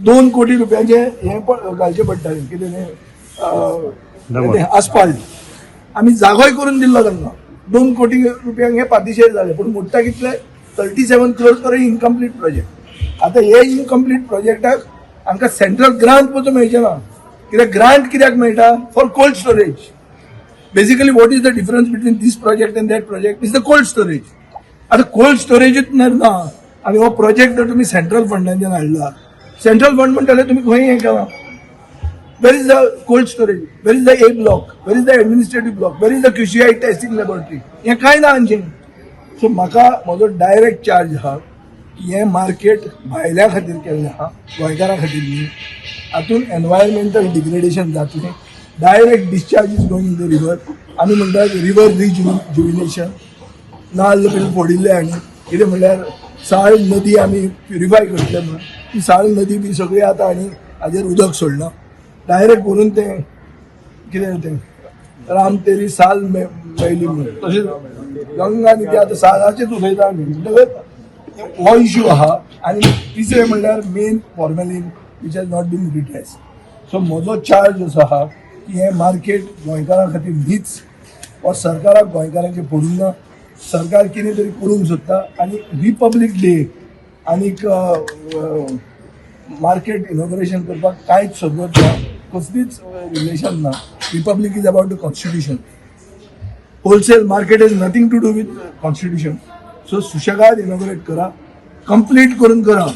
2 कोटी रुपयांचे हें घालचें पडटालें. कितें तें, दगड. आसपाल्ट आमी जागोय करून दिल्लो तांकां. 2 कोटी रुपयांक हे पातिशेर जाले, पूण मोडटा कितले? 37 crores for incomplete project. आतां हे इनकम्प्लीट प्रोजेक्टाक आमकां सेंट्रल ग्रांट पसून मेळचें ना. कित्याक ग्रांट कित्याक मेळटा? For cold storage. Basically, what is the difference between this project and that project is the cold storage. आता कोल्ड स्टोरेजूच ना आनी हो प्रोजेक्ट जर तुमी सेंट्रल फंडांच्यान हाडला, सेंट्रल फंड म्हणटले तुमी खंय हें केलां? Where is the cold storage? Where is the A block? Where is the administrative block? Where is the QCI testing laboratory? हें कांय ना आणखी. सो म्हाका म्हजो डायरेक्ट चार्ज आहा की हें मार्केट भायल्या खातीर केल्लें आहा, गोंयकारां खातीर न्ही. हातून एनवायरमेंटल डिग्रेडेशन जातलें. Direct discharge is going in the river. आमी म्हणटात रिवर रिजुविनेशन. नाल्ल बीन फोडिल्ले आनी कितें म्हणल्यार साळ नदी आमी प्युरिफाय करतले म्हणून ती साळ नदी बी सगळी आतां आनी हाजेर उदक सोडलां डायरेक्ट व्हरून. तें कितें तें राम तेरी साल मेली म्हणून, तशें गंगा आनी ते आतां साळाचेच उलयता आमी. म्हणटकच हो इशू आहा. आनी तिसरें म्हणल्यार main formalin which has not been redressed. So म्हजो चार्ज असो आहा की हें मार्केट गोंयकारां खातीर न्हीच हो. सरकाराक गोंयकारांचें पडूंक ना. सरकार कितें तरी करूंक सोदता आनी रिपब्लीक डे आनीक मार्केट इनॉग्रेशन करपाक कांयच जरूरत ना, कसलीच रिलेशन ना. Republic is about the constitution. Wholesale market is nothing to do with constitution. So सुशेगाद इनॉग्रेट करा, कंप्लीट करून करा.